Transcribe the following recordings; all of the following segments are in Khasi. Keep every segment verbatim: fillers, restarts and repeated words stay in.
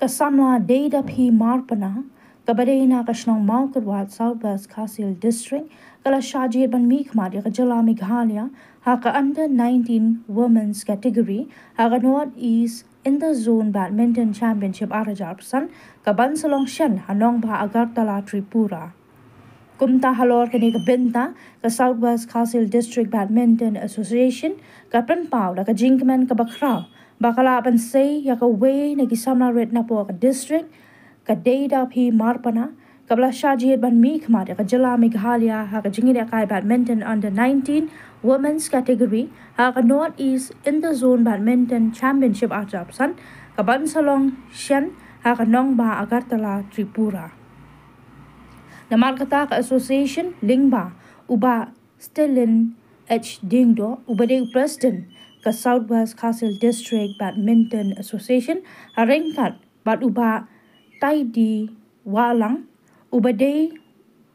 Ka samla Deidaphi Marpna, kaba dei na ka shnong Mawkyrwat, South West Khasi Hills District, ka la shah jied ban mihkhmat ïa ka jylla Meghalaya ha ka Under nineteen Women's Category ha ka North East Inter-Zone Badminton Championship ar hajar arphew san, kaban sa long shen ha nongbah Agartala, Tripura. Kumta halor kane ka bynta, ka South West Khasi Hills District Badminton Association ka pynpaw da ka jingkmen kaba khraw ba ka lah ban sei ïa kawei na ki samla rit napoh ka district, ka Deidaphi Marpna, kaba la shah jied ban mihkhmat ïa ka jylla Meghalaya ha ka jingïalehkai badminton Under nineteen Women's Category ha ka North East Inter-Zone Badminton Championship ar hajar arphew san, kaban sa long shen ha ka nongbah Agartala, Tripura. Namar kata, ka association lyngba u Bah Stelin H Diengdoh, uba dei u president ka South West Khasi Hills District Badminton Association, ha ryngkat bad u Bah Taidi Wahlang, uba dei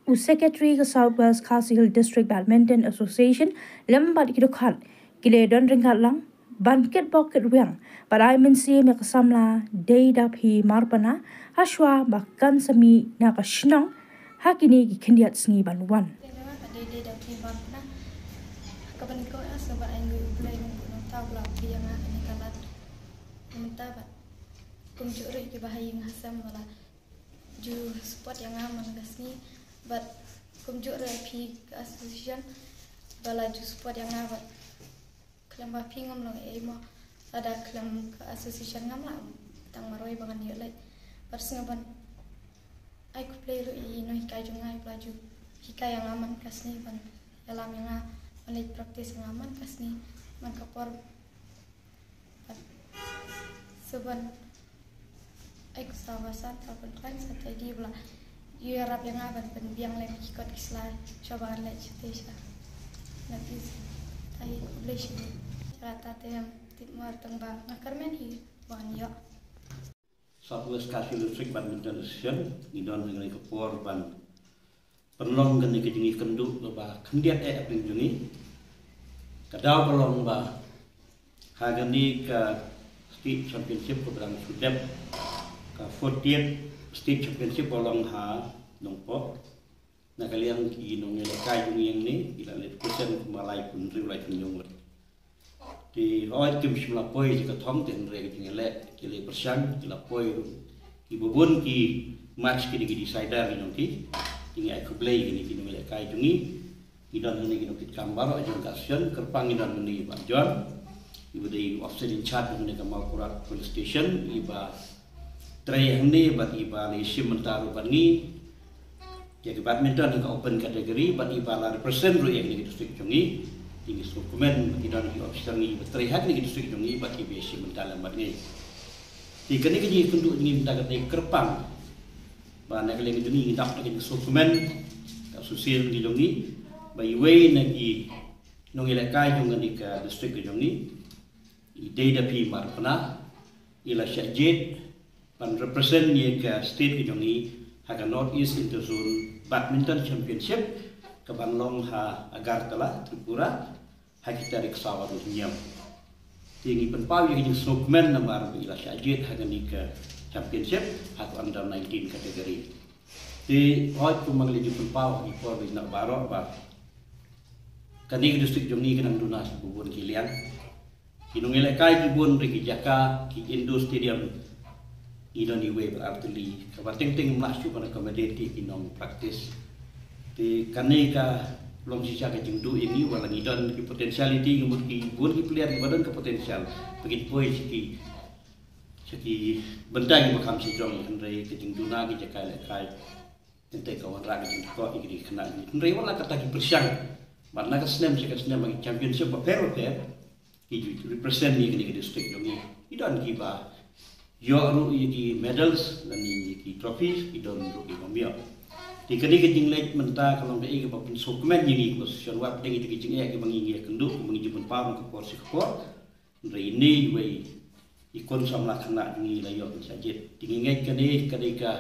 u secretary ka South West Khasi Hills District Badminton Association, lem bad ki dkhot, ki la don ryngkat lang ban kitbok kitwiang bad ai mynsiem ïa ka samla Deidaphi Marpna, hashwa ba kan sa mih na ka shnong ha kine ki khyndiat sngi ban wan. Ïa nga ka Deidaphi Marpna, kaba nyngkong nga sngewbha ai nguh ïa U Blei, nongbuh nongthaw ba la plie ïa nga kane ka lad. Mynta bad kumjuh ruh kiba ha ïing ha sem ba la ju support ïa nga man ka sngi, bad kumjuh ruh ïa phi ka association ba la ju support ïa nga, bad khlem ba phi ngam long ei mo, lada khlem ka association ngam lah tang marwei ba ngan ïoh leit. Bad sngewbha ban ai khublei ruh ïa i nonghikai jong nga ba la ju hikai ïa nga man ka sngi, ban ïalam ïa nga ban leit practice ïa nga man ka sngi, man ka por. Sngewbha ban ai khublei ba san, sngewbha ban khlaiñ sa Taidi ba la ïarap ïa nga ban pynbiang lem ki kot ki sla shuwa ba ngan leit shatei sha North East. Tahi, khublei shibun. Sha kata te, em tip mar tang ba nga kyrmen hi ba ngan ïoh. South West Khasi Hills District Badminton Association, ngi don hangne ka por ban pynlong kane ka jingïakynduh kaba khyndiat eh hapdeng jong ngi. Ka daw ka long ba ha kane ka State Championship kaba dang shu dep, ka fortieth State Championship ba long ha Nongpoh. Na ka liang ki nongïalehkai jong ngi hangne ki la leit represent kumba laiphew hynriew, laiphew hynñiew ngut. Te hooid, kim shym la poi sha ka thong, te hynrei ka jingïaleh ki la pyrshang, ki la poi ruh. Kiba bun ki match ki dei ki decider ki jong ki. Te ngi ai khublei ïa kine ki nongïalehkai jong ngi. Ngi don hangne ki nongkitkam baroh jong ka association, kyrpang ngi don hangne i Bah John, iba dei officer in charge hangne ka Mawkyrwat Police Station, iba trei hangne bad iba la ïashim bynta ruh bad ngi ïa ki badminton ha ka open category, bad iba la represent ruh ïa kane ka district jong ngi. Te ngi sngewkmen ba ki don ki officer ngi ba trei ha kane ka district jong ngi bad kiba ïashim bynta lem bad ngi. Te kane ka jingïakynduh jong ngi mynta ka dei kyrpang ba na ka liang jong ngi ngi dap da ka jingsngewkmen ka association ka jong ngi ba iwei na ki nongïalehkai jong kane ka district ka jong ngi, i Deidaphi Marpna, i la shah jied ban represent ïa ka state ka jong ngi ha ka North East Inter-Zone Badminton Championship kaban long ha Agartala, Tripura, ha ki tarik saw arphew hynñiew. Te ngi pynpaw ïa ka jingsngewkmen namar ba i la shah jied ha kane ka championship ha ka under nineteen category. Te hooid, kumba ngi la ju pynpaw ha ki por ba ngi nang baroh ba kane ka district jong ngi ka nang duna sha bun ki liang. Ki nongïalehkai ki bun ruh, ki jaka, ki indoor stadium ngi don iwei bad artylli, kaba teng teng ym lah shuh ban accommodate ïa ki nong practice. Te kane ka long shisha ka jingduh ïa ngi, wat la ngi don ki potentiality, ngi mut ki bun ki player kiba don ka potential ba kin poi sha ki, sha ki bynta kiba kham shajrong, hynrei ka jingduna ki jaka lehkai. Te ka wanrah ka jingkyrkhu ïa ki khynnah jong ngi. Hynrei wat la katta ki pyrshang, bad na ka snem sha ka snem ha ki championship bapher bapher, ki ju represent ïa kane ka district jong ngi. Ki don kiba ïoh ruh ïa ki medals lane ïa ki trophies, ki don ruh kiba ym ïoh. Te kane ka jingleit mynta ka long kaei kaba pynsngewkmen ïa ngi kum association, wat dei ïa ki jingeh kiba ngi ïakynduh, kiba ngi ju pynpaw na ka por sha ka por. Hynrei ine iwei i khun samla khynnah jong ngi la ïoh ban shah jied. Te ngi ngeit kane ka dei ka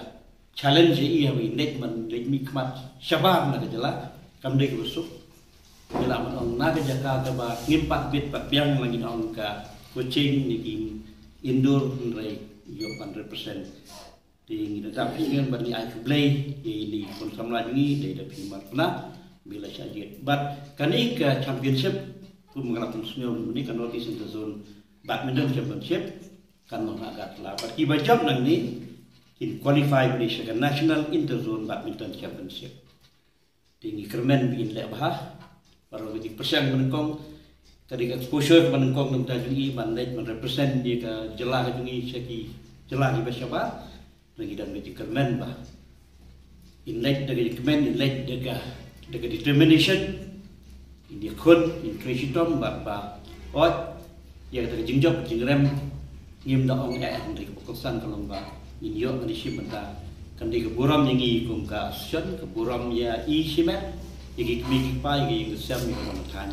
challenge ïa i, haba i leit ban leit mihkhmat shabar na ka jylla, kam dei kaba suk. Ngi lah ban ong na ka jaka kaba ngim pat bit pat biang, la ngin ong ka coaching ne ki indoor, hynrei ïoh ban represent. Te ngi da dap phi ngan ban ngi ai khublei ïa ini khun samla jong ngi dei da phi Marpna Bila Shajit. Bad kane ka championship kum nga la pynsngew mynne ka North East Interzone Badminton Championship kan long ha Agartala. Bad kiba jop nangne kin qualify bad sha ka National Interzone Badminton Championship. Te ngi kyrmen ba in leh bha. Baroh ka jingpyrshang ba nyngkong, ka dei ka exposure ba nyngkong na ka bynta jong i ban leit ban represent ïa ka jylla ka jong i sha ki jylla kiba shabar. Ngi don ka jingkyrmen ba in leit da ka jingkmen, in leit da ka, da ka determination. In ïakhun, in trei shitom bad ba ot ïa kata ka jingjop jingrem. Ngim da ong eh, hynrei kaba kongsan ka long ba ngin ïoh ban ïashim bynta. Kan dei ka burom ïa ngi kum ka association, ka burom ïa i shimet, ïa ki kmie ki kpa, ïa ki ïing ki sem, ïa ka nongthain.